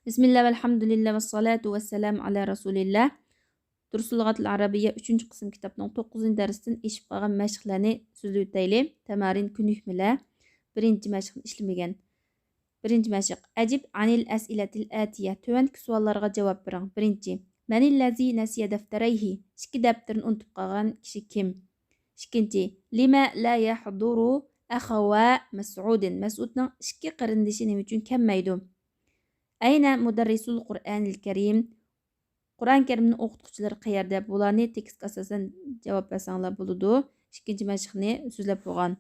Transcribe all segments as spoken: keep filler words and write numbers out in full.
بىسمىللا ۋەلھەمدۇلىللا ۋەسسالاتۇ ۋەسسالامۇ ئالا رەسۇلىللا. دۇرۇسۇل لۇغاتىل ئەرەبىيە ئۈچىنچى قىسىم كىتابنىڭ توققۇزىنچى دەرستىن ئېشىپ قالغان مەشىقلەرنى سۆزلىۋېتەيلى. تەمارىن، كۆنۈكمىلەر. بىرىنچى مەشىقنى ئىشلىمىگەن. بىرىنچى مەشىق. ئەجىب ئانىل ئەسئىلەتىل ئەتىيە. تۆۋەندىكى سوئاللارغا جاۋاب بېرىڭ. بىرىنچى. مەنىللەزى نەسىيە دەفتەرەيھى؟ ئىككى دەپتىرىنى ئۇنتۇپ قالغان كىشى كىم؟ ئىككىنچى. لىمە لا يەھدۇرۇ ئەخەۋا مەسئۇدىن؟ مەسئۇدنىڭ ئىككى قېرىندىشى نېمە ئۈچۈن كەلمەيدۇ؟ ئەينە مۇدەررىسۇل قۇرئانىل كەرىم؟ قۇرئان كەرىمنىڭ ئوقۇتقۇچىلىرى قەيەردە؟ بۇلارنى تېكىستكە ئاساسەن جاۋاب بەرسەڭلار بولىدۇ. ئىككىنچى مەشىقنى سۆزلەپ بولغان.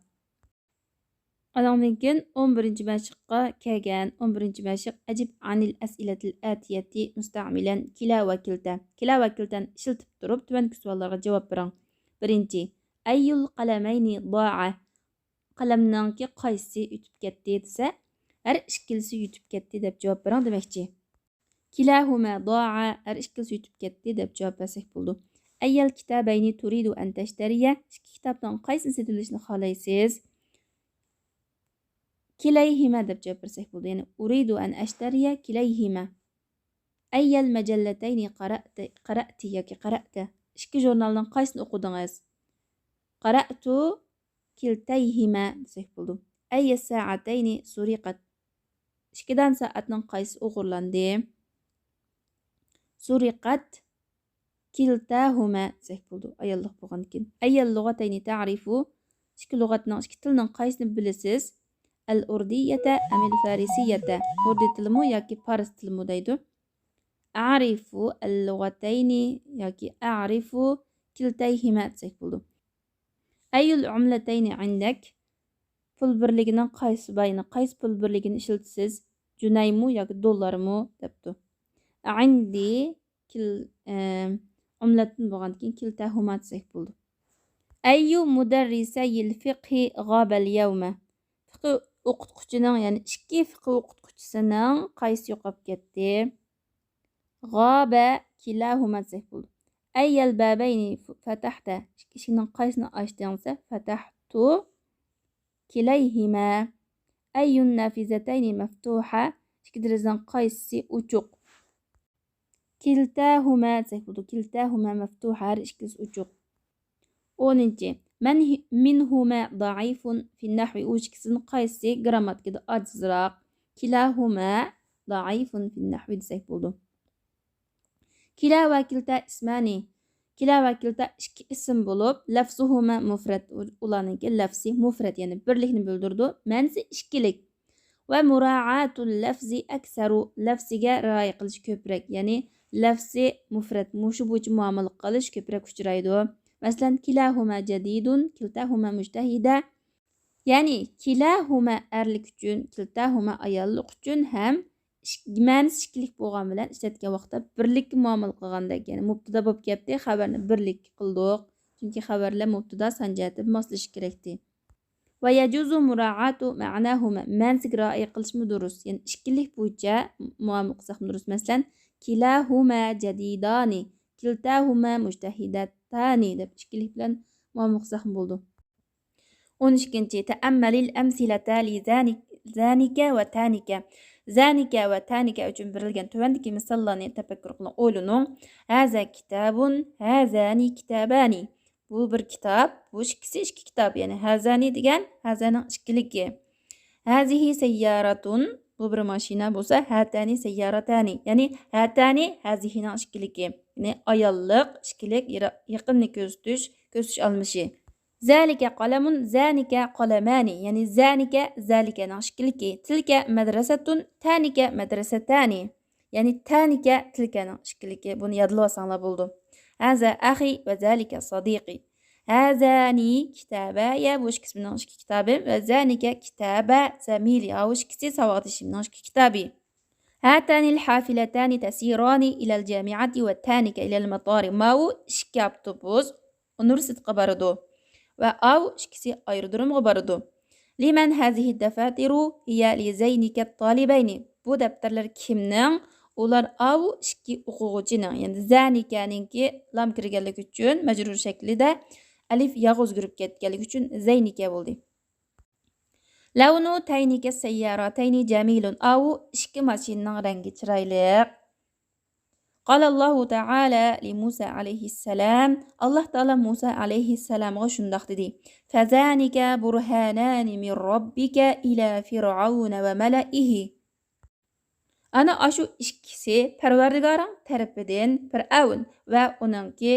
ئانىڭدىن كېيىن ئون بىرىنچى مەشىققە كەلگەن. ئون بىرىنچى مەشىق. ئەجىب ئانىل ئەسئىلەتىل ئەتىيەتى مۇستەئمىلەن كىلا ۋە كىلتە. كىلا ۋە كىلتەنى ئىشلىتىپ تۇرۇپ، تۆۋەندىكى سوئاللارغا جاۋاب بېرىڭ. بىرىنچى. ئەييۇل قەلەمەينى دائە؟ قەلەمنىڭكى قايسىسى يىتىپ كەتتى دېسە، ھەر ئىككىلىسى يىتىپ كەتتى دەپ جاۋاب بېرىڭ دېمەكچى. كىلاھۇما دائە، ھەر ئىككىلىسى يىتىپ كەتتى دەپ جاۋاب بەرسەك بولىدۇ. ئەييەل كىتابەينى تۇرىدۇ ئەن تەشتەرىيە؟ ئىككى كىتابنىڭ قايسىنى سېتىۋېلىشنى خالايسىز؟ كىلەيھىما دەپ جاۋاب بەرسەك بولىدۇ. يەنى ئۇرىدۇ ئەن ئەشتەرىيە كىلەيھىما. ئەييەل مەجەللەتەينى قەرەئتە، قەرەئتى ياكى قەرەئتە؟ ئىككى ژۇرنالنىڭ قايسىنى ئوقۇدىڭىز؟ قەرەئتۇ كىلتەيھىما دېسەك بولىدۇ. ئەييەس سائەتەينى سۇرىقەت؟ ئىككى دانە سائەتنىڭ قايسىسى ئوغرىلاندى؟ سۇرىقەت كىلتاھۇما دېسەك بولىدۇ، ئاياللىق بولغاندىكىن. ئەييەل لۇغەتەينى تەئرىفۇ؟ ئىككى لۇغەتنىڭ، ئىككى تىلنىڭ قايسىنى بىلىسىز؟ ئەل ئۇردىيەتە ئەمىل فارسىيەتە؟ ئۇردى تىلىمۇ ياكى پارس تىلىمۇ دەيدۇ. ئەئرىفۇ ئەل لۇغەتەينى ياكى ئەئرىفۇ كىلتەيھىما دېسەك بولىدۇ. ئەييۇل ئۇملەتەينى ئىندەك؟ پۇل بىرلىكىنىڭ قايسىسى بار؟ يەنى قايسى پۇل بىرلىكىنى ئىشلىتىسىز؟ جۇنەيمۇ ياكى دوللارمۇ دەپتۇ. ئىندى كىل-، ئە، ئوملەتتىن بولغاندىكىن كىلتاھۇما دېسەك بولىدۇ. ئەييۇ مۇدەررىسەيىل فىقھى غابەل يەۋمە؟ فىقھى ئوقۇتقۇچىنىڭ، يەنى ئىككى فىقھى ئوقۇتقۇچىسىنىڭ قايسى يوقاپ كەتتى؟ غابە كىلاھۇما دېسەك بولىدۇ. ئەييەل بابەينى فەتەھتە؟ ئىككى ئىشىكنىڭ قايسىنى ئاچتىڭ دېسە، فەتەھتۇ كىلەيھىما. ئەييۇن نافىزەتەينى مەفتۇھە؟ ئىككى دېرىزىنىڭ قايسىسى ئوچۇق؟ كىلتاھۇما دېسەك بولىدۇ. كىلتاھۇما مەفتۇھە، ھەر ئىككىسى ئوچۇق. ئونىنچى. مەن ھى-، مىنھۇما دائىفۇن فىننەھۋى؟ ئۇ ئىككىسىدىن قايسىسى گىرامماتىكىدا ئاجىزراق؟ كىلاھۇما دائىفۇن فىننەھۋى دېسەك بولىدۇ. كىلا ۋە كىلتا ئىسمانى. كىلا ۋە كىلتا ئىككى ئىسىم بولۇپ، لەفزۇھۇما مۇفرەت، ئۇ-، ئۇلارنىڭكى لەفزى مۇفرەت، يەنى بىرلىكنى بىلدۈرىدۇ، مەنىسى ئىككىلىك. ۋە مۇرائاتۇل لەفزى ئەكسەرۇ، لەفزىگە رىئايە قىلىش كۆپرەك، يەنى لەفزى مۇفرەت، مۇشۇ بويىچە مۇئامىلە قىلىش كۆپرەك ئۇچرايدۇ. مەسىلەن، كىلاھۇما جەدىدۇن، كىلتاھۇما مۇجتەھىدە. يەنى كىلاھۇما ئەرلىك ئۈچۈن، كىلتاھۇما ئاياللىق ئۈچۈن ھەم ئىك-، مەنىسى ئىككىلىك بولغان بىلەن ئىشلەتكەن ۋاقىتتا بىرلىككە مۇئامىلە قىلغاندەك، يەنى مۇبتىدا بولۇپ كەپتۇ، خەۋەرنى بىرلىككە قىلدۇق. چۈنكى خەۋەرلەر مۇبتىدا سان جەھەتتىن ماسلىشىشى كېرەكتى. ۋە يەجۇزۇ مۇرائاتۇ مەناھۇما، مەنىسىگە رىئايە قىلىشمۇ دۇرۇس. يەنى ئىككىلىك بويىچە مۇئامىلە قىلساقمۇ دۇرۇس. مەسىلەن، كىلاھۇما جەدىدانى، كىلتاھۇما مۇجتەھىدەتانى دەپ ئىككىلىك بىلەن مۇئامىلە قىلساقمۇ بولىدۇ. ئون ئىككىنچى. تەئەممەلىل ئەمسىلەتە لى زانىك-، زانىكە ۋە تانىكە. زانىكە ۋە تانىكە ئۈچۈن بېرىلگەن تۆۋەندىكى مىساللارنى تەپەككۇر قىلىڭ، ئويلىنىڭ. ھازا كىتابۇن، ھازانى كىتابانى. بۇ بىر كىتاب، بۇ ئىككىسى ئىككى كىتاب. يەنى ھازانى دېگەن ھازانىڭ ئىككىلىكى. ھازىھى سەيياراتۇن، بۇ بىر ماشىنا بولسا، ھاتانى سەيياراتانى. يەنى ھاتانى ھازىھىنىڭ ئىككىلىكى. يەنى ئاياللىق، ئىككىلىك، يىرا-، يېقىننى كۆرسىتىش، كۆرسىتىش ئالمىشى. زالىكە قەلەمۇن، زانىكە قەلەمانى. يەنى زانىكە زالىكەنىڭ ئىككىلىكى. تىلكە مەدرەسەتۇن، تانىكە مەدرەسەتانى. يەنى تانىكە تىلكەنىڭ ئىككىلىكى. بۇنى يادلىۋالساڭلار بولىدۇ. ھازا ئەخى ۋە زالىكە سادىقى. ھازانى كىتابايە، بۇ ئىككىسى مېنىڭ ئىككى كىتابىم، ۋە زانىكە كىتابا زەمىلى، ھاۋۇ ئىككىسى ساۋاقدىشىمنىڭ ئىككى كىتابى. ھاتانىل ھافىلەتانى تەسىرانى ئىلەل جامىئاتى ۋە تانىكە ئىلەل مەتارى. ماۋۇ ئىككى ئاپتوبۇس ئۇنىۋېرسىتېتقا بارىدۇ ۋە ئاۋۇ ئىككىسى ئايرودرومغا بارىدۇ. لىمەن ھازىھى دەفاتىرۇ؟ ھىيە لىزەينىكە تالىبەينى. بۇ دەپتەرلەر كىمنىڭ؟ ئۇلار ئاۋۇ ئىككى ئوقۇغۇچىنىڭ، يەنى زانىكەنىڭكى لام كىرگەنلىكى ئۈچۈن مەجرۇر شەكلىدە ئەلىف ياغا ئۆزگىرىپ كەتكەنلىكى ئۈچۈن زەينىكە بولدى. لون تينك السيارتين جميل. ئاۋۇ ئىككى ماشىنىنىڭ رەڭگى چىرايلىق. قال الله تعالى لموسى عليه السلام. ئاللاھ تائالا مۇسا ئەلەيھىسسالامغا شۇنداق دېدى: فذلك برهانان من ربك إلى فرعون وملئه. ئانا ئاشۇ ئىككىسى پەرۋەردىگارىڭ تەرىپىدىن پىرئەۋن ۋە ئۇنىڭكى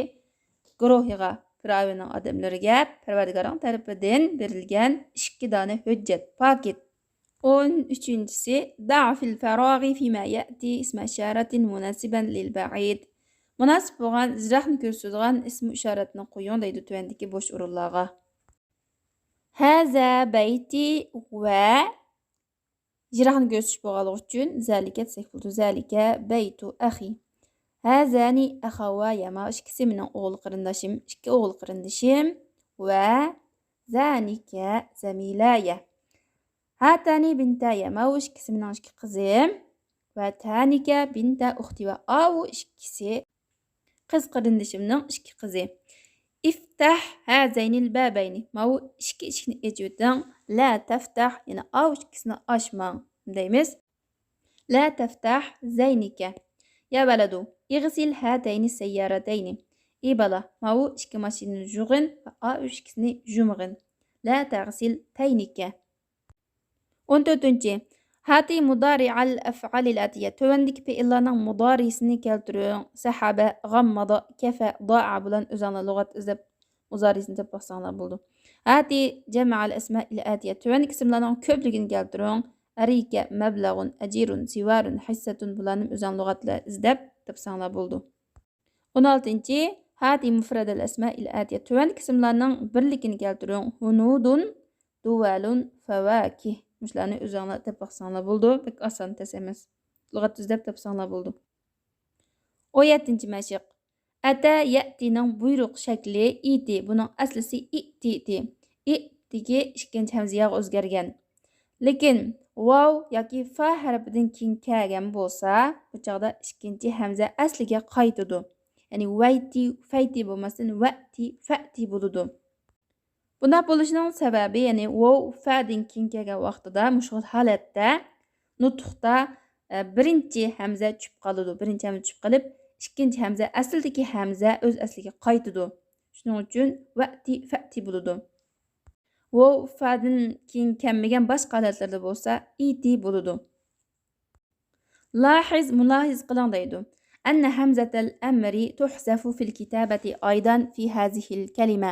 گۇرۇھىغا، پىرئەۋننىڭ ئادەملىرىگە پەرۋەردىگارىڭ تەرىپىدىن بېرىلگەن ئىككى دانە ھۆججەت، پاكىت. ئون ئۈچىنچىسى، ضع في الفراغ فيما يأتي اسم إشارة مناسبا للبعيد. مۇناسىپ بولغان، يىراقنى كۆرسىتىدىغان ئىسمى ئىشارەتنى قويۇڭ دەيدۇ تۆۋەندىكى بوش ئورۇنلارغا. هذا بيتي ۋە يىراقنى كۆرسىتىش بولغانلىقى ئۈچۈن ذلك دېسەك بولىدۇ. ذلك بيت أخي. هذان أخواي، مانا ئىككىسى مېنىڭ ئوغۇل قېرىنداشىم، ئىككى ئوغۇل قېرىندىشىم. ۋە ذانك زميلاي. هاتان بنتاي، ماۋۇ ئىككىسى مېنىڭ ئىككى قىزىم. ۋە تانك بنتا أختي، ۋە ئاۋۇ ئىككىسى قىز قېرىندىشىمنىڭ ئىككى قىزى. افتح هذين البابين، ماۋۇ ئىككى ئىشىكنى ئېچىۋېتىڭ. لا تفتح، يەنى ئاۋۇ ئىككىسىنى ئاچماڭ دەيمىز. لا تفتح ذينك. يا ولد، اغسل هاتين السيارتين. ئى بالا، ماۋۇ ئىككى ماشىنىنى يۇغىن ۋە ئاۋۇ ئىككىسىنى يۇمىغىن. لا تغسل تينك. ئون تۆتىنچى، هات مضارع الأفعال الآتية. تۆۋەندىكى پېئىللارنىڭ مۇدارىسىنى كەلتۈرۈڭ. سحب، غمض، كفى، ضاع بىلەن ئۆزۈڭلار لۇغەت ئىزدەپ مۇدارىسىنى تېپىپ باقساڭلار بولىدۇ. هات جمع الأسماء الآتية. تۆۋەندىكى ئىسىملارنىڭ كۆپلۈكىنى كەلتۈرۈڭ. أريك، مبلغ، أجير، سوار، حصة، بۇلارنى ئۆزۈڭلار لۇغەتلەر ئىزدەپ تاپساڭلار بولىدۇ. ئون ئالتىنچى، هات مفرد الأسماء الآتية. تۆۋەندىكى ئىسىملارنىڭ بىرلىكىنى كەلتۈرۈڭ. هنود، دول، فواكه. مۇشۇلارنى ئۆزۈڭلار تېپىپ باقساڭلار بولىدۇ. بەك ئاسان، تەس ئەمەس. لۇغەت ئىزدەپ تاپساڭلار بولىدۇ. ئون يەتتىنچى مەشىق. ئەتە يەتىنىڭ بۇيرۇق شەكلى ئىتى. بۇنىڭ ئەسلىسى ئىتىتى. ئىتىكى ئىككىنچى ھەمزە ياغا ئۆزگەرگەن. لېكىن ۋاۋ ياكى فا ھەرپىدىن كېيىن كەلگەن بولسا، بۇ چاغدا ئىككىنچى ھەمزە ئەسلىگە قايتىدۇ. يەنى ۋەيتى، فەيتى بولماستىن، ۋەتى، فەتى بولىدۇ. بۇنداق بولۇشىنىڭ سەۋەبى، يەنى ۋاۋ فەدىن كېيىن كەلگەن ۋاقتىدا مۇشۇ خىل ھالەتتە نۇتۇقتا، ئە، بىرىنچى ھەمزە چۈشۈپ قالىدۇ. بىرىنچى ھەمزە چۈشۈپ قېلىپ، ئىككىنچى ھەمزە ئەسلىدىكى ھەمزە ئۆز ئەسلىگە قايتىدۇ. شۇنىڭ ئۈچۈن ۋەتى، فەتى بولىدۇ. ۋاۋ فەدىن كېيىن كەلمىگەن باشقا ھالەتلەردە بولسا ئىتى بولىدۇ. لاحىز، مۇلاھىزە قىلىڭ دەيدۇ. أن همزة الأمر تحذف في الكتابة أيضا في هذه الكلمة.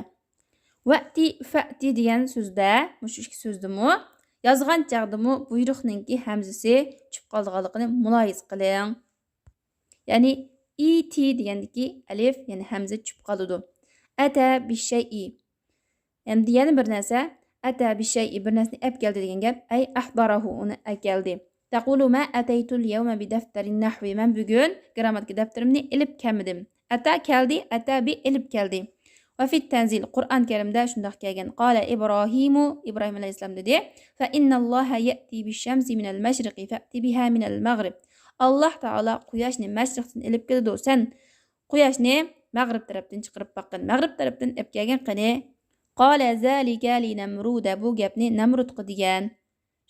ۋەتى، فەتى دېگەن سۆزدە، مۇشۇ ئىككى سۆزدىمۇ يازغان چاغدىمۇ بۇيرۇقنىڭكى ھەمزىسى چۈشۈپ قالىدىغانلىقىنى مۇلاھىزە قىلىڭ. يەنى ئىتى دېگەندىكى ئەلىف، يەنى ھەمزە چۈشۈپ قالىدۇ. أتى بالشيء. ئەمدى يەنە بىر نەرسە، أتى بالشيء، بىر نەرسىنى ئەپ كەلدى دېگەن گەپ، أي أحضره، ئۇنى ئەكەلدى. تقول ما أتيت اليوم بدفتر النحو، مەن بۈگۈن گرامماتىكا دەپتىرىمنى ئېلىپ كەلمىدىم. أتى كەلدى، أتى ب ئېلىپ كەلدى. وفي التنزيل، قۇرئان كەرىمدە شۇنداق كەلگەن. قال إبراهيم، ئىبراھىم ئەلەيھىسسالام دېدى، فإن الله يأتي بالشمس من المشرق فأت بها من المغرب. ئاللاھ تائالا قۇياشنى مەشرىقتىن ئېلىپ كېلىدۇ، سەن قۇياشنى مەغرىب تەرەپتىن چىقىرىپ باققىن، مەغرىب تەرەپتىن ئەپ كەلگىن قېنى. قال ذلك لنمرود، بۇ گەپنى نەمرۇدقا دېگەن.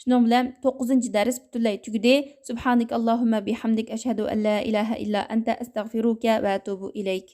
شۇنىڭ بىلەن توققۇزىنچى دەرس پۈتۈنلەي تۈگىدى. سبحانك اللهم بحمدك، أشهد أن لا إله إلا أنت، أستغفرك وأتوب إليك.